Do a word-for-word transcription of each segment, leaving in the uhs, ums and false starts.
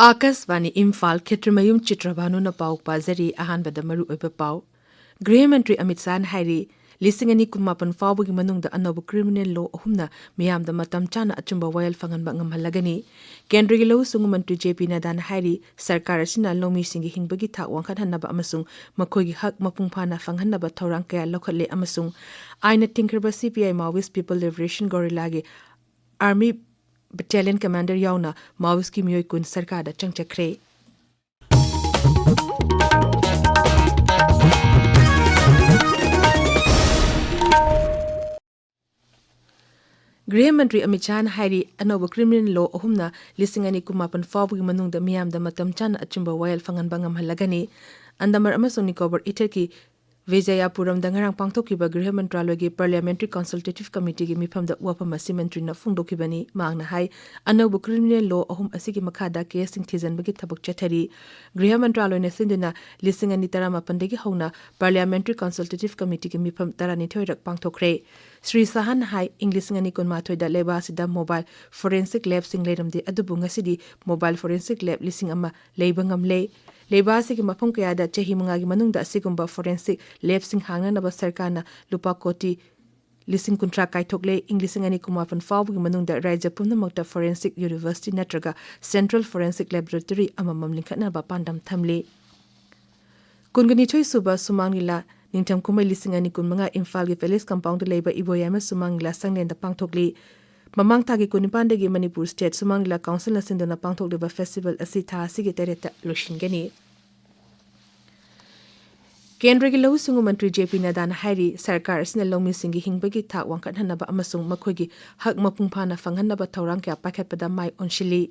ꯑꯥꯀꯥꯁꯕꯥꯅꯤ ꯏꯝꯐꯥꯜ, ꯈꯦꯇ꯭ꯔꯤꯃꯌꯨꯝ ꯆꯤꯇ꯭ꯔꯚꯥꯅꯨꯅ ꯄꯥꯎ ꯄꯥꯖꯔꯤ꯫ ꯑꯍꯥꯟꯕꯗ ꯃꯔꯨꯑꯣꯏꯕ ꯄꯥꯎ꯫ ꯒ꯭ꯔꯤꯍ ꯃꯟꯇ꯭ꯔꯤ ꯑꯃꯤꯠ ꯁꯥꯍꯅ ꯍꯥꯏꯔꯤ, ꯂꯤꯁꯤꯡ ꯑꯅꯤ ꯀꯨꯟꯃꯥꯄꯟ ꯐꯥꯎꯕꯒꯤ ꯃꯅꯨꯡꯗ ꯑꯅꯧꯕ criminal law ꯑꯍꯨꯝꯅ ꯃꯤꯌꯥꯝꯗ ꯃꯇꯝ ꯆꯥꯅ ꯑꯆꯨꯝꯕ ꯋꯥꯌꯦꯜ ꯐꯪꯍꯟꯕ ꯉꯝꯍꯜꯂꯒꯅꯤ꯫ ꯀꯦꯟꯗ꯭ꯔꯒꯤ ꯂꯧꯎ ꯁꯤꯡꯎ ꯃꯟꯇ꯭ꯔꯤ ꯖꯦ ꯄꯤ ꯅꯗꯥꯅ ꯍꯥꯏꯔꯤ, ꯁꯔꯀꯥꯔ ꯑꯁꯤꯅ ꯂꯧꯃꯤꯁꯤꯡꯒꯤ ꯍꯤꯡꯕꯒꯤ ꯊꯥꯛ ꯋꯥꯡꯈꯠꯍꯟꯅꯕ ꯑꯃꯁꯨꯡ ꯃꯈꯣꯏꯒꯤ ꯍꯛ ꯃꯄꯨꯡ ꯐꯥꯅ ꯐꯪꯍꯟꯅꯕ ꯊꯧꯔꯥꯡ ꯀꯌꯥ ꯂꯧꯈꯠꯂꯦ ꯑꯃꯁꯨꯡ ꯑꯥꯏꯟꯅ ꯊꯤꯡꯈ꯭ꯔꯕ C P I Maoist People Liberation Guerrilla ꯒꯤ Army Battalion Commander ꯌꯥꯎꯅ Maoist ꯀꯤ ꯃꯤꯑꯣꯏ ꯀꯨꯟ ꯁꯔꯀꯥꯔꯗ ꯆꯪꯖꯈ꯭ꯔꯦ꯫ ꯒ꯭ꯔꯤꯍ ꯃꯟꯇ꯭ꯔꯤ ꯑꯃꯤꯠ ꯁꯥꯍꯅ ꯍꯥꯏꯔꯤ, ꯑꯅꯧꯕ criminal law ꯑꯍꯨꯝꯅ ꯂꯤꯁꯤꯡ ꯑꯅꯤ ꯀꯨꯟꯃꯥꯄꯟ ꯐꯥꯎꯕꯒꯤ ꯃꯅꯨꯡꯗ ꯃꯤꯌꯥꯝꯗ ꯃꯇꯝ ꯆꯥꯅ ꯑꯆꯨꯝꯕ ꯋꯥꯌꯦꯜ ꯐꯪꯍꯟꯕ ꯉꯝꯍꯜꯂꯒꯅꯤ꯫ ꯑꯟꯗꯃꯥꯟ ꯑꯃꯁꯨꯡ ꯅꯤꯀꯣꯕꯔ ꯏꯊꯠꯀꯤ ꯕꯤꯖꯌꯄꯨꯔꯝꯗ ꯉꯔꯥꯡ ꯄꯥꯡꯊꯣꯛꯈꯤꯕ ꯒ꯭ꯔꯤꯍ ꯃꯟꯇ꯭ꯔꯥꯂꯣꯏꯒꯤ Parliamentary Consultative Committee ꯒꯤ ꯃꯤꯐꯝꯗ ꯋꯥꯐꯝ ꯑꯁꯤ ꯃꯟꯇ꯭ꯔꯤꯅ ꯐꯣꯡꯗꯣꯛꯈꯤꯕꯅꯤ꯫ ꯃꯍꯥꯛꯅ ꯍꯥꯏ, ꯑꯅꯧꯕ criminal law ꯑꯍꯨꯝ ꯑꯁꯤꯒꯤ ꯃꯈꯥꯗ case ꯁꯤꯡ ꯊꯤꯖꯤꯟꯕꯒꯤ ꯊꯕꯛ ꯆꯠꯊꯔꯤ꯫ ꯒ꯭ꯔꯤꯍ ꯃꯟꯇ꯭ꯔꯥꯂꯣꯏꯅ ꯁꯤꯟꯗꯨꯅ ꯂꯤꯁꯤꯡ ꯑꯅꯤ ꯇꯔꯥꯃꯥꯄꯟꯗꯒꯤ ꯍꯧꯅ Parliamentary Consultative Committee ꯒꯤ ꯃꯤꯐꯝ ꯇꯔꯥꯅꯤꯊꯣꯏ ꯔꯛ ꯄꯥꯡꯊꯣꯛꯈ꯭ꯔꯦ꯫ ꯁ꯭ꯔꯤ ꯁꯥꯍꯅ ꯍꯥꯏ, ꯏꯪ ꯂꯤꯁꯤꯡ ꯑꯅꯤ ꯀꯨꯟꯃꯥꯊꯣꯏꯗ ꯂꯩꯕꯥꯛ ꯑꯁꯤꯗ mobile forensic lab ꯁꯤꯡ ꯂꯩꯔꯝꯗꯦ, ꯑꯗꯨꯕꯨ ꯉꯁꯤꯗꯤ mobile forensic lab ꯂꯤꯁꯤꯡ ꯑꯃ ꯂꯩꯕ ꯉꯝꯂꯦ꯫ ꯂꯩꯕꯥꯛ ꯑꯁꯤꯒꯤ ꯃꯐꯝ ꯀꯌꯥꯗ ꯆꯍꯤ ꯃꯉꯥꯒꯤ ꯃꯅꯨꯡꯗ ꯑꯁꯤꯒꯨꯝꯕ forensic lab ꯁꯤꯡ ꯍꯥꯡꯅꯅꯕ ꯁꯔꯀꯥꯔꯅ ꯂꯨꯄꯥ ꯀꯣꯇꯤ ꯂꯤꯁꯤꯡ ꯀꯨꯟꯊ꯭ꯔꯥ ꯀꯥꯏꯊꯣꯛꯂꯦ꯫ ꯏꯪ ꯂꯤꯁꯤꯡ ꯑꯅꯤ ꯀꯨꯟꯃꯥꯄꯟ ꯐꯥꯎꯕꯒꯤ ꯃꯅꯨꯡꯗ ꯔꯥꯖ꯭ꯌ ꯄꯨꯝꯅꯃꯛꯇ forensic university ꯅꯠꯇ꯭ꯔꯒ central forensic laboratory ꯑꯃꯃꯝ ꯂꯤꯡꯈꯠꯅꯕ ꯄꯥꯟꯗꯝ ꯊꯝꯂꯤ꯫ ꯀꯨꯟꯒꯅꯤꯊꯣꯏ ꯁꯨꯕ ꯁꯨꯃꯥꯡ ꯂꯤꯂꯥ ꯅꯤꯡꯊꯝ ꯀꯨꯝꯍꯩ ꯂꯤꯁꯤꯡ ꯑꯅꯤ ꯀꯨꯟꯃꯉꯥ ꯏꯝꯐꯥꯜꯒꯤ Palace Compound ꯗ ꯂꯩꯕ ꯏꯕꯣꯌꯥꯏꯃ ꯁꯨꯃꯥꯡ ꯂꯤꯂꯥ ꯁꯪꯂꯦꯟꯗ ꯄꯥꯡꯊꯣꯛꯂꯤ꯫ ꯃꯃꯥꯡ ꯊꯥꯒꯤ ꯀꯨꯟꯅꯤꯄꯥꯟꯗꯒꯤ ꯃꯅꯤꯄꯨꯔ State ꯁꯨꯃꯥꯡ ꯂꯤꯂꯥ Council ꯅ ꯁꯤꯟꯗꯨꯅ ꯄꯥꯡꯊꯣꯛꯂꯤꯕ festival ꯑꯁꯤ ꯊꯥ ꯑꯁꯤꯒꯤ ꯇꯔꯦꯠꯇ ꯂꯣꯏꯁꯤꯟꯒꯅꯤ꯫ ꯀꯦꯟꯗ꯭ꯔꯒꯤ ꯂꯧꯎ ꯁꯤꯡꯎ ꯃꯟꯇ꯭ꯔꯤ ꯖꯦ ꯄꯤ ꯅꯗꯥꯅ ꯍꯥꯏꯔꯤ, ꯁꯔꯀꯥꯔ ꯑꯁꯤꯅ ꯂꯧꯃꯤꯁꯤꯡꯒꯤ ꯍꯤꯡꯕꯒꯤ ꯊꯥꯛ ꯋꯥꯡꯈꯠꯍꯟꯅꯕ ꯑꯃꯁꯨꯡ ꯃꯈꯣꯏꯒꯤ ꯍꯛ ꯃꯄꯨꯡ ꯐꯥꯅ ꯐꯪꯍꯟꯅꯕ ꯊꯧꯔꯥꯡ ꯀꯌꯥ ꯄꯥꯏꯈꯠꯄꯗ ꯃꯥꯏ ꯑꯣꯟꯁꯤꯜꯂꯤ꯫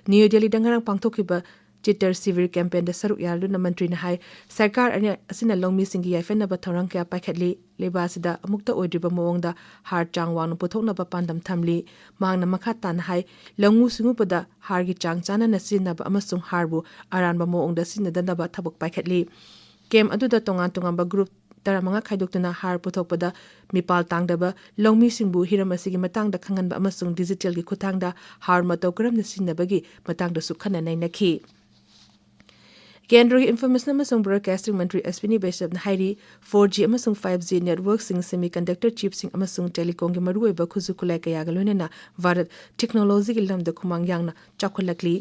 ꯅ꯭ꯌꯨ ꯗꯦꯜꯂꯤꯗ ꯉꯔꯥꯡ ꯄꯥꯡꯊꯣꯛꯈꯤꯕ ꯆꯤꯇꯔ ꯁꯤꯕꯤꯔ campaign ꯗ ꯁꯔꯨꯛ ꯌꯥꯔꯗꯨꯅ ꯃꯟꯇ꯭ꯔꯤꯅ ꯍꯥꯏ, ꯁꯔꯀꯥꯔ ꯑꯅꯤ ꯑꯁꯤꯅ ꯂꯧꯃꯤꯁꯤꯡꯒꯤ ꯌꯥꯏꯐꯅꯕ ꯊꯧꯔꯥꯡ ꯀꯌꯥ ꯄꯥꯏꯈꯠꯂꯤ꯫ ꯂꯩꯕꯥꯛ ꯑꯁꯤꯗ ꯑꯃꯨꯛꯇ ꯑꯣꯏꯗ꯭ꯔꯤꯕ ꯃꯑꯣꯡꯗ ꯍꯥꯔ ꯆꯥꯡ ꯋꯥꯡꯅ ꯄꯨꯊꯣꯛꯅꯕ ꯄꯥꯟꯗꯝ ꯊꯝꯂꯤ꯫ ꯃꯍꯥꯛꯅ ꯃꯈꯥ ꯇꯥꯅ ꯍꯥꯏ, ꯂꯧꯎ ꯁꯤꯡꯎꯕꯗ ꯍꯥꯔꯒꯤ ꯆꯥꯡ ꯆꯥꯅꯅ ꯁꯤꯖꯤꯟꯅꯕ ꯑꯃꯁꯨꯡ ꯍꯥꯔꯕꯨ ꯑꯔꯥꯟꯕ ꯃꯑꯣꯡꯗ ꯁꯤꯖꯤꯟꯅꯗꯅꯕ ꯊꯕꯛ ꯄꯥꯏꯈꯠꯂꯤ꯫ Camp ꯑꯗꯨꯗ ꯇꯣꯉꯥꯟ ꯇꯣꯉꯥꯟꯕ group ꯇꯔꯥꯃꯉꯥ ꯈꯥꯏꯗꯣꯛꯇꯨꯅ ꯍꯥꯔ ꯄꯨꯊꯣꯛꯄꯗ ꯃꯤꯄꯥꯜ ꯇꯥꯡꯗꯕ ꯂꯧꯃꯤꯁꯤꯡꯕꯨ ꯍꯤꯔꯝ ꯑꯁꯤꯒꯤ ꯃꯇꯥꯡꯗ ꯈꯪꯍꯟꯕ ꯑꯃꯁꯨꯡ ꯗꯤꯖꯤꯇꯦꯜꯒꯤ ꯈꯨꯠꯊꯥꯡꯗ ꯍꯥꯔ ꯃꯇꯧ ꯀꯔꯝꯅ ꯁꯤꯖꯤꯟꯅꯕꯒꯤ ꯃꯇꯥꯡꯗꯁꯨ ꯈꯟꯅ ꯅꯩꯅꯈꯤ꯫ ꯀꯦꯟꯗ꯭ꯔꯒꯤ ꯏꯟꯐꯣꯔꯃꯦꯁꯟ ꯑꯃꯁꯨꯡ ꯕ꯭ꯔꯣꯗꯀꯥꯁꯇꯤꯡ ꯃꯟꯇ꯭ꯔꯤ ꯑꯁ꯭ꯋꯤꯅꯤ ꯕꯩꯁꯅꯕꯅ ꯍꯥꯏꯔꯤ, ꯐꯣꯔ ꯖꯤ ꯑꯃꯁꯨꯡ ꯐꯥꯏꯚ ꯖꯤ ꯅꯦꯠꯋꯔꯛꯁꯤꯡ, ꯁꯦꯃꯤꯀꯟꯗꯛꯇꯔ ꯆꯤꯞꯁꯤꯡ ꯑꯃꯁꯨꯡ ꯇꯦꯂꯤꯀꯣꯝꯒꯤ ꯃꯔꯨꯑꯣꯏꯕ ꯈꯨꯠꯁꯨ ꯈꯨꯠꯂꯥꯏ ꯀꯌꯥꯒ ꯂꯣꯏꯅꯅ ꯚꯥꯔꯠ ꯇꯦꯛꯅꯣꯂꯣꯖꯤꯒꯤ ꯂꯝꯗ ꯈꯨꯃꯥꯡ ꯌꯥꯡꯅ ꯆꯥꯎꯈꯠꯂꯛꯂꯤ꯫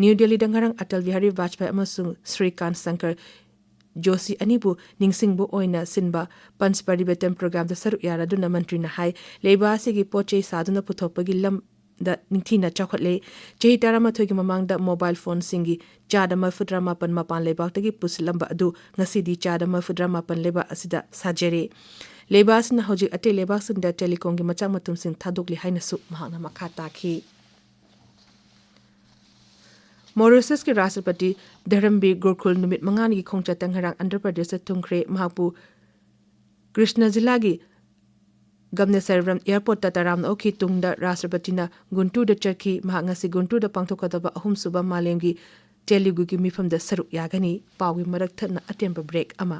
ꯅ꯭ꯌꯨ ꯗꯦꯜꯂꯤꯗ ꯉꯔꯥꯡ ꯑꯇꯜ ꯕꯤꯍꯥꯔꯤ ꯕꯥꯖꯄꯥꯏ ꯑꯃꯁꯨꯡ ꯁ꯭ꯔꯤꯀꯥꯟꯠ ꯁꯪꯀꯔ ꯖꯣꯁꯤ ꯑꯅꯤꯕꯨ ꯅꯤꯡꯁꯤꯡꯕ ꯑꯣꯏꯅ ꯁꯤꯟꯕ ꯄꯟꯆ ꯄꯔꯤꯕꯔꯇꯟ ꯄ꯭ꯔꯣꯒ꯭ꯔꯥꯝꯗ ꯁꯔꯨꯛ ꯌꯥꯔꯗꯨꯅ ꯃꯟꯇ꯭ꯔꯤꯅ ꯍꯥꯏ, ꯂꯩꯕꯥꯛ ꯑꯁꯤꯒꯤ ꯄꯣꯠ ꯆꯩ ꯁꯥꯗꯨꯅ ꯄꯨꯊꯣꯛꯄꯒꯤ ꯂꯝꯗ ꯅꯤꯡꯊꯤꯅ ꯆꯥꯎꯈꯠꯂꯦ꯫ ꯆꯍꯤ ꯇꯔꯥꯃꯥꯊꯣꯏꯒꯤ ꯃꯃꯥꯡꯗ ꯃꯣꯕꯥꯏꯜ ꯐꯣꯟꯁꯤꯡꯒꯤ ꯆꯥꯗ ꯃꯔꯐꯨꯇꯔꯥ ꯃꯥꯄꯟ ꯃꯄꯥꯟ ꯂꯩꯕꯥꯛꯇꯒꯤ ꯄꯨꯁꯤꯜꯂꯝꯕ ꯑꯗꯨ ꯉꯁꯤꯗꯤ ꯆꯥꯗ ꯃꯔꯐꯨꯇꯔꯥ ꯃꯥꯄꯟ ꯂꯩꯕꯥꯛ ꯑꯁꯤꯗ ꯁꯥꯖꯔꯦ꯫ ꯂꯩꯕꯥꯛ ꯑꯁꯤꯅ ꯍꯧꯖꯤꯛ ꯑꯇꯩ ꯂꯩꯕꯥꯛꯁꯤꯡꯗ ꯇꯦꯂꯤꯀꯣꯝꯒꯤ ꯃꯆꯥꯛ ꯃꯊꯨꯝꯁꯤꯡ ꯊꯥꯗꯣꯛꯂꯤ ꯍꯥꯏꯅꯁꯨ ꯃꯍꯥꯛꯅ ꯃꯈꯥ ꯇꯥꯈꯤ꯫ ꯃꯣꯔꯤꯁꯁꯀꯤ ꯔꯥꯁꯇ꯭ꯔꯄꯇꯤ ꯙꯔꯝꯕꯤꯔ ꯒꯣꯔꯈꯨꯜ ꯅꯨꯃꯤꯠ ꯃꯉꯥꯅꯤꯒꯤ ꯈꯣꯡꯆꯠꯇ ꯉꯔꯥꯡ ꯑꯟꯙ꯭ꯔ ꯄ꯭ꯔꯗꯦꯁꯇ ꯊꯨꯡꯈ꯭ꯔꯦ꯫ ꯃꯍꯥꯛꯄꯨ ꯀ꯭ꯔꯤꯁꯅ ꯖꯤꯂꯥꯒꯤ ꯒꯝꯅꯦꯁꯔꯚꯝ ꯑꯦꯌꯔꯄꯣꯔꯠꯇ ꯇꯔꯥꯝꯅ ꯑꯣꯛꯈꯤ꯫ ꯇꯨꯡꯗ ꯔꯥꯁꯇ꯭ꯔꯄꯇꯤꯅ ꯒꯨꯟꯇꯨꯔꯗ ꯆꯠꯈꯤ꯫ ꯃꯍꯥꯛ ꯉꯁꯤ ꯒꯨꯟꯇꯨꯔꯗ ꯄꯥꯡꯊꯣꯛꯀꯗꯕ ꯑꯍꯨꯝꯁꯨꯕ ꯃꯥꯂꯦꯝꯒꯤ ꯇꯦꯂꯨꯒꯨꯒꯤ ꯃꯤꯐꯝꯗ ꯁꯔꯨꯛ ꯌꯥꯒꯅꯤ꯫ ꯄꯥꯎꯒꯤ ꯃꯔꯛ ꯊꯠꯅ ꯑꯇꯦꯟꯕ ꯕ꯭ꯔꯦꯛ ꯑꯃ꯫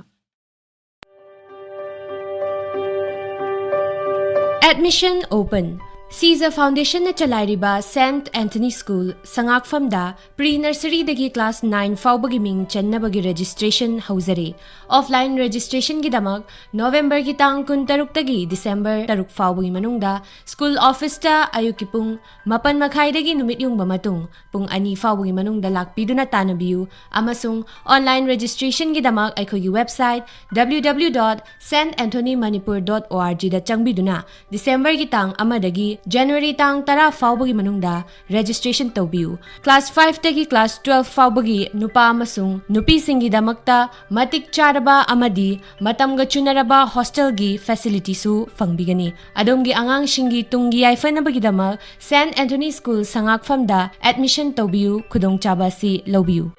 Admission open. ꯁꯤꯖ ꯐꯥꯎꯟꯗꯦꯁꯟꯅ ꯆꯂꯥꯏꯔꯤꯕ ꯁꯦꯟꯠ ꯑꯦꯟꯊꯣꯅꯤ ꯁ꯭ꯀꯨꯜ ꯁꯉꯥꯛꯐꯝꯗ ꯄ꯭ꯔꯤ ꯅꯔꯁꯔꯤꯗꯒꯤ ꯀ꯭ꯂꯥꯁ ꯅꯥꯏꯟ ꯐꯥꯎꯕꯒꯤ ꯃꯤꯡ ꯆꯟꯅꯕꯒꯤ ꯔꯦꯖꯤꯁꯇ꯭ꯔꯦꯁꯟ ꯍꯧꯖꯔꯦ꯫ ꯑꯣꯐꯂꯥꯏꯟ ꯔꯦꯖꯤꯁꯇ꯭ꯔꯦꯁꯟꯒꯤꯗꯃꯛ ꯅꯣꯕꯦꯝꯕꯔꯒꯤ ꯇꯥꯡ ꯀꯨꯟꯇꯔꯨꯛꯇꯒꯤ ꯗꯤꯁꯦꯝꯕꯔ ꯇꯔꯨꯛ ꯐꯥꯎꯕꯒꯤ ꯃꯅꯨꯡꯗ ꯁ꯭ꯀꯨꯜ ꯑꯣꯐꯤꯁꯇ ꯑꯌꯨꯛꯀꯤ ꯄꯨꯡ ꯃꯥꯄꯟ ꯃꯈꯥꯏꯗꯒꯤ ꯅꯨꯃꯤꯠ ꯌꯨꯡꯕ ꯃꯇꯨꯡ ꯄꯨꯡ ꯑꯅꯤ ꯐꯥꯎꯕꯒꯤ ꯃꯅꯨꯡꯗ ꯂꯥꯛꯄꯤꯗꯨꯅ ꯇꯥꯟꯅꯕꯤꯌꯨ ꯑꯃꯁꯨꯡ ꯑꯣꯟꯂꯥꯏꯟ ꯔꯦꯖꯤꯁꯇ꯭ꯔꯦꯁꯟꯒꯤꯗꯃꯛ ꯑꯩꯈꯣꯏꯒꯤ website W W W dot saint anthony manipur dot org ꯗ ꯆꯪꯕꯤꯗꯨꯅ ꯗꯤꯁꯦꯝꯕꯔꯒꯤ ꯇꯥꯡ ꯑꯃꯗꯒꯤ ꯖꯅꯋꯥꯔꯤ ꯇꯥꯡ ꯇꯔꯥ ꯐꯥꯎꯕꯒꯤ ꯃꯅꯨꯡꯗ ꯔꯦꯖꯤꯁꯇ꯭ꯔꯦꯁꯟ ꯇꯧꯕꯤꯌꯨ꯫ ꯀ꯭ꯂꯥꯁ ꯐꯥꯏꯚꯇꯒꯤ ꯀ꯭ꯂꯥꯁ ꯇꯨꯋꯦꯜꯐ ꯐꯥꯎꯕꯒꯤ ꯅꯨꯄꯥ ꯑꯃꯁꯨꯡ ꯅꯨꯄꯤꯁꯤꯡꯒꯤꯗꯃꯛꯇ ꯃꯇꯤꯛ ꯆꯥꯔꯕ ꯑꯃꯗꯤ ꯃꯇꯝꯒ ꯆꯨꯅꯔꯕ ꯍꯣꯁꯇꯦꯜꯒꯤ ꯐꯦꯁꯤꯂꯤꯇꯤꯁꯨ ꯐꯪꯕꯤꯒꯅꯤ꯫ ꯑꯗꯣꯝꯒꯤ ꯑꯉꯥꯡꯁꯤꯡꯒꯤ ꯇꯨꯡꯒꯤ ꯌꯥꯏꯐꯅꯕꯒꯤꯗꯃꯛ ꯁꯦꯟꯠ ꯑꯦꯟꯊꯣꯅꯤ ꯁ꯭ꯀꯨꯜ ꯁꯉꯥꯛꯐꯝꯗ ꯑꯦꯗꯃꯤꯁꯟ ꯇꯧꯕꯤꯌꯨ, ꯈꯨꯗꯣꯡꯆꯥꯕ ꯑꯁꯤ ꯂꯧꯕꯤꯌꯨ꯫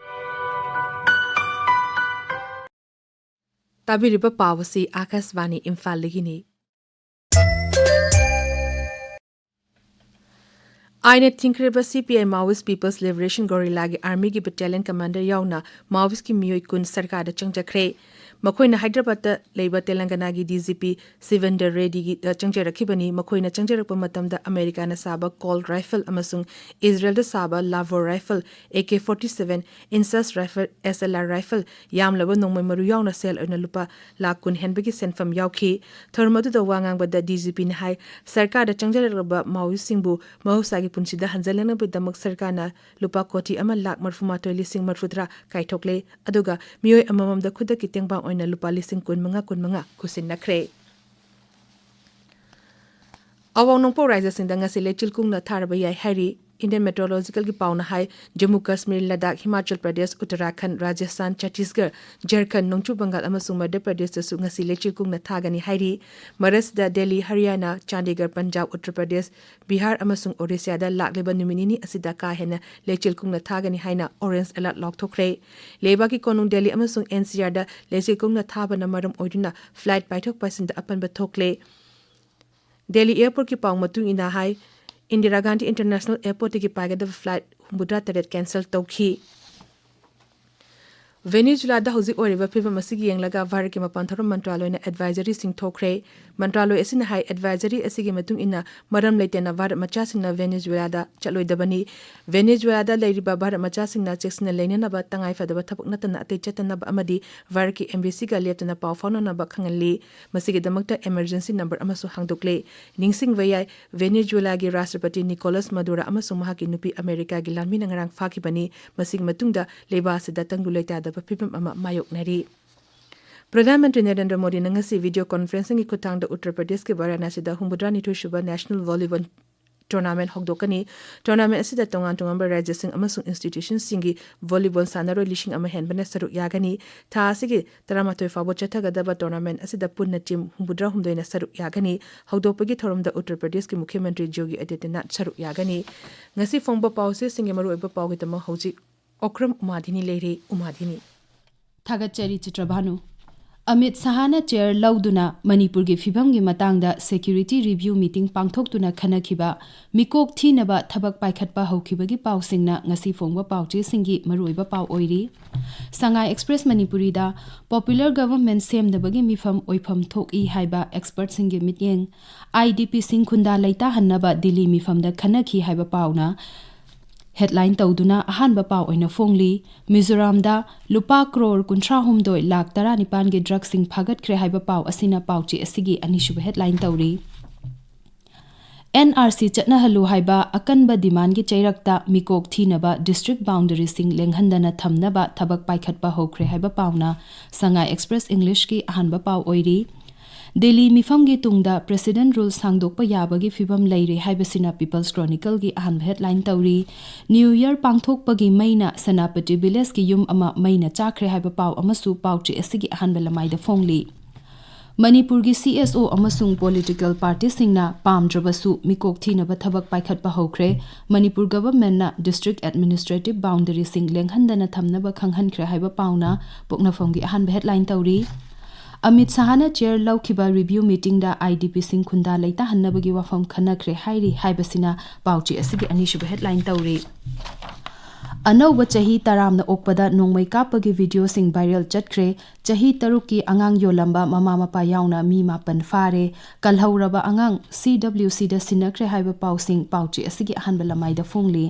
ꯇꯥꯕꯤꯔꯤꯕ ꯄꯥꯎ ꯑꯁꯤ ꯑꯥꯀꯥꯁꯕꯥꯅꯤ ꯏꯝꯐꯥꯜꯗꯒꯤꯅꯤ꯫ ꯑꯥꯏꯟꯅ ꯊꯤꯡꯈ꯭ꯔꯕ C P I Maoist People's Liberation Guerrilla ꯒꯤ ꯑꯥꯔꯃꯤꯒꯤ ꯕꯦꯇꯥꯂꯤꯌꯟ ꯀꯃꯥꯟꯗꯔ ꯌꯥꯎꯅ ꯃꯥꯑꯣꯏꯁꯀꯤ ꯃꯤꯑꯣꯏ ꯀꯨꯟ ꯁꯔꯀꯥꯔꯗ ꯆꯪꯖꯈ꯭ꯔꯦ꯫ ꯃꯈꯣꯏꯅ ꯍꯥꯏꯗ꯭ꯔꯕꯥꯗꯇ ꯂꯩꯕ ꯇꯦꯂꯪꯒꯅꯥꯒꯤ ꯗꯤ ꯖꯤ ꯄꯤ ꯁꯤꯕꯦꯟꯗꯔ ꯔꯦꯗꯤꯒꯤꯗ ꯆꯪꯖꯔꯛꯈꯤꯕꯅꯤ꯫ ꯃꯈꯣꯏꯅ ꯆꯪꯖꯔꯛꯄ ꯃꯇꯝꯗ ꯑꯃꯦꯔꯤꯀꯥꯅ ꯁꯥꯕ ꯀꯣꯜꯠ ꯔꯥꯏꯐꯜ ꯑꯃꯁꯨꯡ ꯏꯖꯔꯦꯜꯗ ꯁꯥꯕ ꯂꯥꯚꯣ rifle, A K forty seven, INSAS rifle, S L R rifle, ꯌꯥꯝꯂꯕ ꯅꯣꯡꯃꯩ ꯃꯔꯨ ꯌꯥꯎꯅ ꯁꯦꯜ ꯑꯣꯏꯅ ꯂꯨꯄꯥ ꯂꯥꯈ ꯀꯨꯟ ꯍꯦꯟꯕꯒꯤ ꯁꯦꯟꯐꯝ ꯌꯥꯎꯈꯤ꯫ ꯊꯧꯔꯝ ꯑꯗꯨꯗ ꯋꯥ ꯉꯥꯡꯕꯗ ꯗꯤ ꯖꯤ ꯄꯤꯅ ꯍꯥꯏ, ꯁꯔꯀꯥꯔꯗ ꯆꯪꯖꯔꯛꯂꯕ ꯃꯥꯑꯣꯏꯁꯤꯡꯕꯨ ꯃꯍꯧꯁꯥꯒꯤ ꯄꯨꯟꯁꯤꯗ ꯍꯟꯖꯤꯜꯂꯛꯅꯕꯒꯤꯗꯃꯛ ꯁꯔꯀꯥꯔꯅ ꯂꯨꯄꯥ ꯀꯣꯇꯤ ꯑꯃ ꯂꯥꯈ ꯃꯔꯤꯐꯨ ꯃꯥꯊꯣꯏ ꯂꯤꯁꯤꯡ ꯃꯔꯤꯐꯨ ꯇꯔꯥ ꯀꯥꯏꯊꯣꯛꯂꯦ꯫ ꯑꯗꯨꯒ ꯃꯤꯑꯣꯏ ꯑꯃꯃꯝꯗ ꯈꯨꯗꯛꯀꯤ ꯇꯦꯡꯕꯥꯡ ꯑꯣꯏꯅ ꯂꯨꯄꯥ ꯂꯤꯁꯤꯡ ꯀꯨꯟ ꯃꯉꯥ, ꯀꯨꯟ ꯃꯉꯥ ꯈꯨꯠꯁꯤꯟꯅꯈ꯭ꯔꯦ꯫ ꯑꯋꯥꯡ ꯅꯣꯡꯄꯣꯛ ꯔꯥꯖ꯭ꯌꯁꯤꯡꯗ ꯉꯁꯤ ꯂꯩꯆꯤꯜ ꯀꯨꯡꯅ ꯊꯥꯔꯕ ꯌꯥꯏ ꯍꯥꯏꯔꯤ꯫ ꯏꯟꯗꯤꯌꯟ ꯃꯦꯇ꯭ꯔꯣꯂꯣꯖꯤꯀꯦꯜꯒꯤ ꯄꯥꯎꯅ ꯍꯥꯏ, ꯖꯝꯃꯨ ꯀꯥꯁꯃꯤꯔ, ꯂꯗꯥꯈ, ꯍꯤꯃꯥꯆꯜ ꯄ꯭ꯔꯗꯦꯁ, ꯎꯠꯇꯔꯥꯈꯟꯗ, ꯔꯥꯖꯁꯊꯥꯟ, ꯆꯇꯤꯁꯒꯔ, ꯖꯔꯈꯟꯗ, ꯅꯣꯡꯆꯨꯞ ꯕꯪꯒꯥꯜ ꯑꯃꯁꯨꯡ ꯃꯙ꯭ꯌ ꯄ꯭ꯔꯗꯦꯁꯇꯁꯨ ꯉꯁꯤ ꯂꯩꯆꯤꯜ ꯀꯨꯡꯅ ꯊꯥꯒꯅꯤ ꯍꯥꯏꯔꯤ꯫ ꯃꯔꯛꯁꯤꯗ ꯗꯦꯜꯂꯤ, ꯍꯔꯤꯌꯥꯅꯥ, ꯆꯥꯟꯗꯤꯒꯔ, ꯄꯟꯖꯥꯕ, ꯎꯠꯇꯔ ꯄ꯭ꯔꯗꯦꯁ, ꯕꯤꯍꯥꯔ ꯑꯃꯁꯨꯡ ꯑꯣꯔꯤꯁꯥꯗ ꯂꯥꯛꯂꯤꯕ ꯅꯨꯃꯤꯠ ꯅꯤꯅꯤ ꯑꯁꯤꯗ ꯀꯥ ꯍꯦꯟꯅ ꯂꯩꯆꯤꯜ ꯀꯨꯡꯅ ꯊꯥꯒꯅꯤ ꯍꯥꯏꯅ ꯑꯣꯔꯦꯟꯖ ꯑꯦꯂꯔꯠ ꯂꯥꯎꯊꯣꯛꯈ꯭ꯔꯦ꯫ ꯂꯩꯕꯥꯛꯀꯤ ꯀꯣꯅꯨꯡ ꯗꯦꯜꯂꯤ ꯑꯃꯁꯨꯡ ꯑꯦꯟ ꯁꯤ ꯑꯥꯔꯗ ꯂꯩꯆꯤꯜ ꯀꯨꯡꯅ ꯊꯥꯕꯅ ꯃꯔꯝ ꯑꯣꯏꯗꯨꯅ ꯐ꯭ꯂꯥꯏꯠ ꯄꯥꯏꯊꯣꯛ ꯄꯥꯏꯁꯤꯟꯗ ꯑꯄꯟꯕ ꯊꯣꯛꯂꯦ꯫ ꯗꯦꯜꯂꯤ ꯑꯦꯌꯔꯄꯣꯔꯠꯀꯤ ꯄꯥꯎ ꯃꯇꯨꯡ ꯏꯟꯅ ꯍꯥꯏ, ꯏꯟꯗꯤꯔꯥ ꯒꯥꯟꯙꯤ ꯏꯟꯇꯔꯅꯦꯁꯅꯦꯜ ꯑꯦꯌꯔꯄꯣꯔꯠꯇꯒꯤ ꯄꯥꯏꯒꯗꯕ ꯐ꯭ꯂꯥꯏꯠ ꯍꯨꯝꯐꯨꯇꯔꯥ ꯇꯔꯦꯠ ꯀꯦꯟꯁꯦꯜ ꯇꯧꯈꯤ꯫ ꯚꯦꯅꯦꯖꯨꯂꯥꯗ ꯍꯧꯖꯤꯛ ꯑꯣꯏꯔꯤꯕ ꯐꯤꯕꯝ ꯑꯁꯤꯒꯤ ꯌꯦꯡꯂꯒ ꯚꯥꯔꯠꯀꯤ ꯃꯄꯥꯟ ꯊꯧꯔꯝ ꯃꯟꯇ꯭ꯔꯥꯂꯣꯏꯅ ꯑꯦꯗꯚꯥꯏꯖꯔꯤꯁꯤꯡ ꯊꯣꯛꯈ꯭ꯔꯦ꯫ ꯃꯟꯇ꯭ꯔꯥꯂꯣꯏ ꯑꯁꯤꯅ ꯍꯥꯏ, ꯑꯦꯗꯚꯥꯏꯖꯔꯤ ꯑꯁꯤꯒꯤ ꯃꯇꯨꯡ ꯏꯟꯅ ꯃꯔꯝ ꯂꯩꯇꯅ ꯚꯥꯔꯠ ꯃꯆꯥꯁꯤꯡꯅ ꯚꯦꯅꯦꯖꯨꯂꯥꯗ ꯆꯠꯂꯣꯏꯗꯕꯅꯤ꯫ ꯚꯦꯅꯦꯖꯨꯂꯥꯗ ꯂꯩꯔꯤꯕ ꯚꯥꯔꯠ ꯃꯆꯥꯁꯤꯡꯅ ꯆꯦꯛꯁꯤꯟꯅ ꯂꯩꯅꯅꯕ, ꯇꯉꯥꯏ ꯐꯗꯕ ꯊꯕꯛ ꯅꯠꯇꯅ ꯑꯇꯩ ꯆꯠꯇꯅꯕ ꯑꯃꯗꯤ ꯚꯥꯔꯠꯀꯤ ꯑꯦꯝꯕꯦꯁꯤꯒ ꯂꯦꯞꯇꯅ ꯄꯥꯎ ꯐꯥꯎꯅꯅꯕ ꯈꯪꯍꯜꯂꯤ꯫ ꯃꯁꯤꯒꯤꯗꯃꯛꯇ ꯏꯃꯔꯖꯦꯟꯁꯤ ꯅꯝꯕꯔ ꯑꯃꯁꯨ ꯍꯥꯡꯗꯣꯛꯂꯦ꯫ ꯅꯤꯡꯁꯤꯡꯕ ꯌꯥꯏ, ꯚꯦꯅꯦꯖꯨꯂꯥꯒꯤ ꯔꯥꯁꯇ꯭ꯔꯄꯇꯤ ꯅꯤꯀꯣꯂꯁ ꯃꯗꯨꯔꯥ ꯑꯃꯁꯨꯡ ꯃꯍꯥꯛꯀꯤ ꯅꯨꯄꯤ ꯑꯃꯦꯔꯤꯀꯥꯒꯤ ꯂꯥꯟꯃꯤꯅ ꯉꯔꯥꯡ ꯐꯥꯈꯤꯕꯅꯤ꯫ ꯃꯁꯤꯒꯤ ꯃꯇꯨꯡꯗ ꯂꯩꯕꯥꯛ ꯑꯁꯤꯗ ꯇꯪꯗꯨ ꯂꯩꯇꯥꯗꯕ ꯐꯤꯕꯝ ꯑꯃ ꯃꯥꯌꯣꯛꯅꯔꯤ꯫ ꯄ꯭ꯔꯙꯥꯟ ꯃꯟꯇ꯭ꯔꯤ ꯅꯔꯦꯟꯗ꯭ꯔ ꯃꯣꯗꯤꯅ ꯉꯁꯤ ꯚꯤꯗꯤꯑꯣ ꯀꯣꯟꯐꯔꯦꯟꯁꯤꯡꯒꯤ ꯈꯨꯠꯊꯥꯡꯗ ꯎꯠꯇꯔ ꯄ꯭ꯔꯗꯦꯁꯀꯤ ꯚꯥꯔꯥꯅꯥꯁꯤꯗ ꯍꯨꯝꯐꯨꯇꯔꯥꯅꯤꯊꯣꯏ ꯁꯨꯕ ꯅꯦꯁꯅꯦꯜ ꯚꯣꯂꯤꯕꯣꯜ ꯇꯣꯔꯅꯥꯃꯦꯟ ꯍꯧꯗꯣꯛꯀꯅꯤ꯫ ꯇꯣꯔꯅꯥꯃꯦꯟ ꯑꯁꯤꯗ ꯇꯣꯉꯥꯟ ꯇꯣꯉꯥꯟꯕ ꯔꯥꯖ꯭ꯌꯁꯤꯡ ꯑꯃꯁꯨꯡ ꯏꯟꯁꯇꯤꯇ꯭ꯌꯨꯁꯟꯁꯤꯡꯒꯤ ꯚꯣꯂꯤꯕꯣꯜ ꯁꯥꯟꯅꯔꯣꯏ ꯂꯤꯁꯤꯡ ꯑꯃ ꯍꯦꯟꯕꯅ ꯁꯔꯨꯛ ꯌꯥꯒꯅꯤ꯫ ꯊꯥ ꯑꯁꯤꯒꯤ ꯇꯔꯥꯃꯥꯊꯣꯏ ꯐꯥꯎꯕ ꯆꯠꯊꯒꯗꯕ ꯇꯣꯔꯅꯥꯃꯦꯟ ꯑꯁꯤꯗ ꯄꯨꯟꯅ ꯇꯤꯝ ꯍꯨꯝꯐꯨꯇꯔꯥ ꯍꯨꯝꯗꯣꯏꯅ ꯁꯔꯨꯛ ꯌꯥꯒꯅꯤ꯫ ꯍꯧꯗꯣꯛꯄꯒꯤ ꯊꯧꯔꯝꯗ ꯎꯠꯇꯔ ꯄ꯭ꯔꯗꯦꯁꯀꯤ ꯃꯨꯈ꯭ꯌ ꯃꯟꯇ꯭ꯔꯤ ꯌꯣꯒꯤ ꯑꯗꯤꯇ꯭ꯌꯅꯥꯊ ꯁꯔꯨꯛ ꯌꯥꯒꯅꯤ꯫ ꯉꯁꯤ ꯐꯣꯡꯕ ꯄꯥꯎꯆꯦꯁꯤꯡꯒꯤ ꯃꯔꯨꯑꯣꯏꯕ ꯄꯥꯎꯒꯤꯗꯃꯛ ꯍꯧꯖꯤꯛ ꯑꯣꯀ꯭ꯔꯝ ꯎꯃꯥꯙꯤꯅꯤ ꯂꯩꯔꯦ꯫ ꯎꯃꯥꯙꯤꯅꯤ꯫ ꯊꯥꯒꯠꯆꯔꯤ ꯆꯤꯇ꯭ꯔꯚꯥꯅꯨ꯫ ꯑꯃꯤꯠ ꯁꯍꯥꯅ ꯆꯦꯌꯔ ꯂꯧꯗꯨꯅ ꯃꯅꯤꯄꯨꯔꯒꯤ ꯐꯤꯕꯝꯒꯤ ꯃꯇꯥꯡꯗ ꯁꯦꯀ꯭ꯌꯨꯔꯤꯇꯤ ꯔꯤꯚ꯭ꯌꯨ ꯃꯤꯇꯤꯡ ꯄꯥꯡꯊꯣꯛꯇꯨꯅ ꯈꯟꯅꯈꯤꯕ ꯃꯤꯀꯣꯛ ꯊꯤꯅꯕ ꯊꯕꯛ ꯄꯥꯏꯈꯠꯄ ꯍꯧꯈꯤꯕꯒꯤ ꯄꯥꯎꯁꯤꯡꯅ ꯉꯁꯤ ꯐꯣꯡꯕ ꯄꯥꯎꯆꯦꯁꯤꯡꯒꯤ ꯃꯔꯨꯑꯣꯏꯕ ꯄꯥꯎ ꯑꯣꯏꯔꯤ꯫ ꯁꯉꯥꯏ ꯑꯦꯛꯁꯄ꯭ꯔꯦꯁ ꯃꯅꯤꯄꯨꯔꯤꯗ ꯄꯣꯄꯨꯂꯔ ꯒꯚꯔꯟꯃꯦꯟꯠ ꯁꯦꯝꯅꯕꯒꯤ ꯃꯤꯐꯝ ꯑꯣꯏꯐꯝ ꯊꯣꯛꯏ ꯍꯥꯏꯕ ꯑꯦꯛꯁꯄꯔꯠꯁꯤꯡꯒꯤ ꯃꯤꯠꯌꯦꯡ, ꯑꯥꯏ ꯗꯤ ꯄꯤ ꯁꯤꯡ ꯈꯨꯟꯗꯥ ꯂꯩꯇꯥꯍꯟꯅꯕ ꯗꯤꯜꯂꯤ ꯃꯤꯐꯝꯗ ꯈꯟꯅꯈꯤ ꯍꯥꯏꯕ ꯄꯥꯎꯅ ꯍꯦꯗꯂꯥꯏꯟ ꯇꯧꯗꯨꯅ ꯑꯍꯥꯟꯕ ꯄꯥꯎ ꯑꯣꯏꯅ ꯐꯣꯡꯂꯤ꯫ ꯃꯤꯖꯣꯔꯥꯝꯗ ꯂꯨꯄꯥ ꯀ꯭ꯔꯣꯔ ꯀꯨꯟꯊ꯭ꯔꯥ ꯍꯨꯝꯗꯣꯏ ꯂꯥꯈ ꯇꯔꯥꯅꯤꯄꯥꯟꯒꯤ ꯗ꯭ꯔꯒꯁꯤꯡ ꯐꯥꯒꯠꯈ꯭ꯔꯦ ꯍꯥꯏꯕ ꯄꯥꯎ ꯑꯁꯤꯅ ꯄꯥꯎꯆꯦ ꯑꯁꯤꯒꯤ ꯑꯅꯤꯁꯨꯕ ꯍꯦꯗꯂꯥꯏꯟ ꯇꯧꯔꯤ꯫ ꯑꯦꯟ ꯑꯥꯔ ꯁꯤ ꯆꯠꯅꯍꯜꯂꯨ ꯍꯥꯏꯕ ꯑꯀꯟꯕ ꯗꯤꯃꯥꯟꯒꯤ ꯆꯩꯔꯛꯇ ꯃꯤꯀꯣꯛ ꯊꯤꯅꯕ ꯗꯤꯁꯇ꯭ꯔꯤꯛ ꯕꯥꯎꯟꯗꯔꯤꯁꯤꯡ ꯂꯦꯡꯍꯟꯗꯅ ꯊꯝꯅꯕ ꯊꯕꯛ ꯄꯥꯏꯈꯠꯄ ꯍꯧꯈ꯭ꯔꯦ ꯍꯥꯏꯕ ꯄꯥꯎꯅ ꯁꯉꯥꯏ ꯑꯦꯛꯁꯄ꯭ꯔꯦꯁ ꯏꯪꯂꯤꯁꯀꯤ ꯑꯍꯥꯟꯕ ꯄꯥꯎ ꯑꯣꯏꯔꯤ꯫ ꯗꯤꯜꯂꯤ ꯃꯤꯐꯝꯒꯤ ꯇꯨꯡꯗ ꯄ꯭ꯔꯦꯁꯤꯗꯦꯟꯠ ꯔꯨꯜ ꯁꯥꯡꯗꯣꯛꯄ ꯌꯥꯕꯒꯤ ꯐꯤꯕꯝ ꯂꯩꯔꯦ ꯍꯥꯏꯕꯁꯤꯅ ꯄꯤꯄꯜꯁ ꯀ꯭ꯔꯣꯅꯤꯀꯜꯒꯤ ꯑꯍꯥꯟꯕ ꯍꯦꯗꯂꯥꯏꯟ ꯇꯧꯔꯤ꯫ ꯅ꯭ꯌꯨ ꯏꯌꯔ ꯄꯥꯡꯊꯣꯛꯄꯒꯤ ꯃꯩꯅ ꯁꯦꯅꯥꯄꯇꯤ ꯚꯤꯂꯦꯖꯀꯤ ꯌꯨꯝ ꯑꯃ ꯃꯩꯅ ꯆꯥꯛꯈ꯭ꯔꯦ ꯍꯥꯏꯕ ꯄꯥꯎ ꯑꯃꯁꯨ ꯄꯥꯎꯆꯦ ꯑꯁꯤꯒꯤ ꯑꯍꯥꯟꯕ ꯂꯃꯥꯏꯗ ꯐꯣꯡꯂꯤ꯫ ꯃꯅꯤꯄꯨꯔꯒꯤ ꯁꯤ ꯑꯦꯁ ꯑꯣ ꯑꯃꯁꯨꯡ ꯄꯣꯂꯤꯇꯤꯀꯦꯜ ꯄꯥꯔꯇꯤꯁꯤꯡꯅ ꯄꯥꯝꯗ꯭ꯔꯕꯁꯨ ꯃꯤꯀꯣꯛ ꯊꯤꯅꯕ ꯊꯕꯛ ꯄꯥꯏꯈꯠꯄ ꯍꯧꯈ꯭ꯔꯦ꯫ ꯃꯅꯤꯄꯨꯔ ꯒꯚꯔꯟꯃꯦꯟꯠꯅ ꯗꯤꯁꯇ꯭ꯔꯤꯛ ꯑꯦꯗꯃꯤꯅꯤꯁꯇ꯭ꯔꯦꯇꯤꯚ ꯕꯥꯎꯟꯗꯔꯤꯁꯤꯡ ꯂꯦꯡꯍꯟꯗꯅ ꯊꯝꯅꯕ ꯈꯪꯍꯟꯈ꯭ꯔꯦ ꯍꯥꯏꯕ ꯄꯥꯎꯅ ꯄꯣꯛꯅꯐꯝꯒꯤ ꯑꯍꯥꯟꯕ ꯍꯦꯗꯂꯥꯏꯟ ꯇꯧꯔꯤ꯫ ꯑꯃꯤꯠ ꯁꯍꯥꯅ ꯆꯦꯌꯔ ꯂꯧꯈꯤꯕ ꯔꯤꯚ꯭ꯌꯨ ꯃꯤꯇꯤꯡꯗ ꯑꯥꯏ ꯗꯤ ꯄꯤ ꯁꯤꯡ ꯈꯨꯟꯗꯥ ꯂꯩꯇꯥꯍꯟꯅꯕꯒꯤ ꯋꯥꯐꯝ ꯈꯟꯅꯈ꯭ꯔꯦ ꯍꯥꯏꯔꯤ ꯍꯥꯏꯕꯁꯤꯅ ꯄꯥꯎꯆꯦ ꯑꯁꯤꯒꯤ ꯑꯅꯤꯁꯨꯕ ꯍꯦꯗꯂꯥꯏꯟ ꯇꯧꯔꯤ꯫ ꯑꯅꯧꯕ ꯆꯍꯤ ꯇꯔꯥꯝꯅ ꯑꯣꯛꯄꯗ ꯅꯣꯡꯃꯩ ꯀꯥꯞꯄꯒꯤ ꯚꯤꯗꯤꯑꯣꯁꯤꯡ ꯚꯥꯏꯔꯦꯜ ꯆꯠꯈ꯭ꯔꯦ꯫ ꯆꯍꯤ ꯇꯔꯨꯛꯀꯤ ꯑꯉꯥꯡ ꯌꯣꯜꯂꯝꯕ ꯃꯃꯥ ꯃꯄꯥ ꯌꯥꯎꯅ ꯃꯤ ꯃꯥꯄꯟ ꯐꯥꯔꯦ꯫ ꯀꯜꯍꯧꯔꯕ ꯑꯉꯥꯡ ꯁꯤ ꯗꯕ꯭ꯂꯤꯎ ꯁꯤꯗ ꯁꯤꯟꯅꯈ꯭ꯔꯦ ꯍꯥꯏꯕ ꯄꯥꯎꯁꯤꯡ ꯄꯥꯎꯆꯦ ꯑꯁꯤꯒꯤ ꯑꯍꯥꯟꯕ ꯂꯃꯥꯏꯗ ꯐꯣꯡꯂꯤ꯫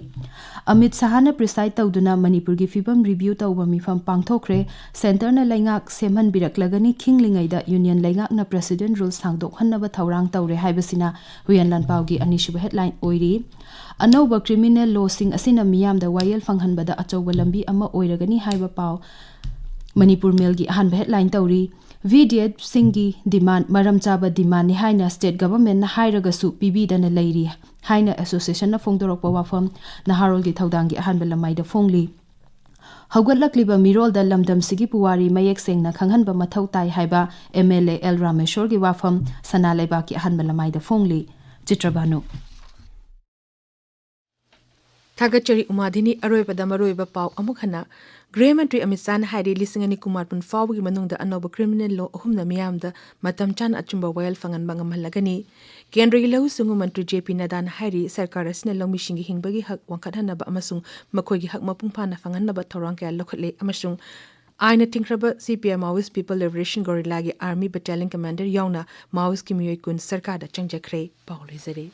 ꯑꯃꯤꯠ ꯁꯍꯥꯅ ꯄ꯭ꯔꯤꯁꯥꯏꯗ ꯇꯧꯗꯨꯅ ꯃꯅꯤꯄꯨꯔꯒꯤ ꯐꯤꯕꯝ ꯔꯤꯚ꯭ꯌꯨ ꯇꯧꯕ ꯃꯤꯐꯝ ꯄꯥꯡꯊꯣꯛꯈ꯭ꯔꯦ꯫ ꯁꯦꯟꯇꯔꯅ ꯂꯩꯉꯥꯛ ꯁꯦꯝꯍꯟꯕꯤꯔꯛꯂꯒꯅꯤ ꯈꯤꯡꯂꯤꯉꯩꯗ ꯌꯨꯅꯤꯌꯟ ꯂꯩꯉꯥꯛꯅ ꯄ꯭ꯔꯦꯁꯤꯗꯦꯟꯠ ꯔꯨꯜ ꯁꯥꯡꯗꯣꯛꯍꯟꯅꯕ ꯊꯧꯔꯥꯡ ꯇꯧꯔꯦ ꯍꯥꯏꯕꯁꯤꯅ ꯍꯨꯏꯌꯦꯟ ꯂꯥꯟꯄꯥꯎꯒꯤ ꯑꯅꯤꯁꯨꯕ ꯍꯦꯗꯂꯥꯏꯟ ꯑꯣꯏꯔꯤ꯫ ꯑꯅꯧꯕ ꯀ꯭ꯔꯤꯃꯤꯅꯦꯜ ꯂꯣꯁꯤꯡ ꯑꯁꯤꯅ ꯃꯤꯌꯥꯝꯗ ꯋꯥꯌꯦꯜ ꯐꯪꯍꯟꯕꯗ ꯑꯆꯧꯕ ꯂꯝꯕꯤ ꯑꯃ ꯑꯣꯏꯔꯒꯅꯤ ꯍꯥꯏꯕ ꯄꯥꯎ ꯃꯅꯤꯄꯨꯔ ꯃꯦꯜꯒꯤ ꯑꯍꯥꯟꯕ ꯍꯦꯗꯂꯥꯏꯟ ꯇꯧꯔꯤ꯫ ꯚꯤ ꯗꯤ ꯑꯦꯐꯁꯤꯡꯒꯤ ꯗꯤꯃꯥꯟ ꯃꯔꯝ ꯆꯥꯕ ꯗꯤꯃꯥꯟꯅꯤ ꯍꯥꯏꯅ ꯁ꯭ꯇꯦꯠ ꯒꯚꯔꯟꯃꯦꯟꯠꯅ ꯍꯥꯏꯔꯒꯁꯨ ꯄꯤꯕꯤꯗꯅ ꯂꯩꯔꯤ ꯍꯥꯏꯅ ꯑꯦꯁꯣꯁꯤꯌꯦꯁꯟꯅ ꯐꯣꯡꯗꯣꯔꯛꯄ ꯋꯥꯐꯝ ꯅꯍꯥꯔꯣꯜꯒꯤ ꯊꯧꯗꯥꯡꯒꯤ ꯑꯍꯥꯟꯕ ꯂꯃꯥꯏꯗ ꯐꯣꯡꯂꯤ꯫ ꯍꯧꯒꯠꯂꯛꯂꯤꯕ ꯃꯤꯔꯣꯜꯗ ꯂꯝꯗꯝꯁꯤꯒꯤ ꯄꯨꯋꯥꯔꯤ ꯃꯌꯦꯛ ꯁꯦꯡꯅ ꯈꯪꯍꯟꯕ ꯃꯊꯧ ꯇꯥꯏ ꯍꯥꯏꯕ ꯑꯦꯝ ꯑꯦꯜ ꯑꯦ ꯑꯦꯜ ꯔꯥꯃꯦꯁꯣꯔꯒꯤ ꯋꯥꯐꯝ ꯁꯅꯥ ꯂꯩꯕꯥꯛꯀꯤ ꯑꯍꯥꯟꯕ ꯂꯃꯥꯏꯗ ꯐꯣꯡꯂꯤ꯫ ꯆꯤꯇ꯭ꯔꯕꯥꯅꯨ꯫ ꯊꯥꯒꯠꯆꯔꯤ ꯎꯃꯥꯗꯤꯅꯤ꯫ ꯑꯔꯣꯏꯕꯗ ꯃꯔꯨꯑꯣꯏꯕ ꯄꯥꯎ ꯑꯃꯨꯛ ꯍꯟꯅ ꯒ꯭ꯔꯍ ꯃꯟꯇ꯭ꯔꯤ ꯑꯃꯤꯠ ꯁꯥꯍꯅ ꯍꯥꯏꯔꯤ, ꯂꯤꯁꯤꯡ ꯑꯅꯤ ꯀꯨꯟꯃꯥꯄꯟ ꯐꯥꯎꯕꯒꯤ ꯃꯅꯨꯡꯗ ꯑꯅꯧꯕ criminal law ꯑꯍꯨꯝꯅ ꯃꯤꯌꯥꯝꯗ ꯃꯇꯝ ꯆꯥꯅ ꯑꯆꯨꯝꯕ ꯋꯥꯌꯦꯜ ꯐꯪꯍꯟꯕ ꯉꯝꯍꯜꯂꯒꯅꯤ꯫ ꯀꯦꯟꯗ꯭ꯔꯒꯤ ꯂꯧꯎ ꯁꯤꯡꯎ ꯃꯟꯇ꯭ꯔꯤ ꯖꯦ ꯄꯤ ꯅꯗꯥꯅ ꯍꯥꯏꯔꯤ, ꯁꯔꯀꯥꯔ ꯑꯁꯤꯅ ꯂꯧꯃꯤꯁꯤꯡꯒꯤ ꯍꯤꯡꯕꯒꯤ ꯍꯛ ꯋꯥꯡꯈꯠꯍꯟꯅꯕ ꯑꯃꯁꯨꯡ ꯃꯈꯣꯏꯒꯤ ꯍꯛ ꯃꯄꯨꯡ ꯐꯥꯅ ꯐꯪꯍꯟꯅꯕ ꯊꯧꯔꯥꯡ ꯀꯌꯥ ꯂꯧꯈꯠꯂꯦ ꯑꯃꯁꯨꯡ ꯑꯥꯏꯟꯅ ꯊꯤꯡꯈ꯭ꯔꯕ C P I Maoist People Liberation Guerrilla ꯒꯤ Army Battalion Commander ꯌꯥꯎꯅ Maoist ꯀꯤ ꯃꯤꯑꯣꯏ ꯀꯨꯟ ꯁꯔꯀꯥꯔꯗ ꯆꯪꯖꯈ꯭ꯔꯦ꯫ ꯄꯥꯎ ꯂꯣꯏꯖꯔꯦ꯫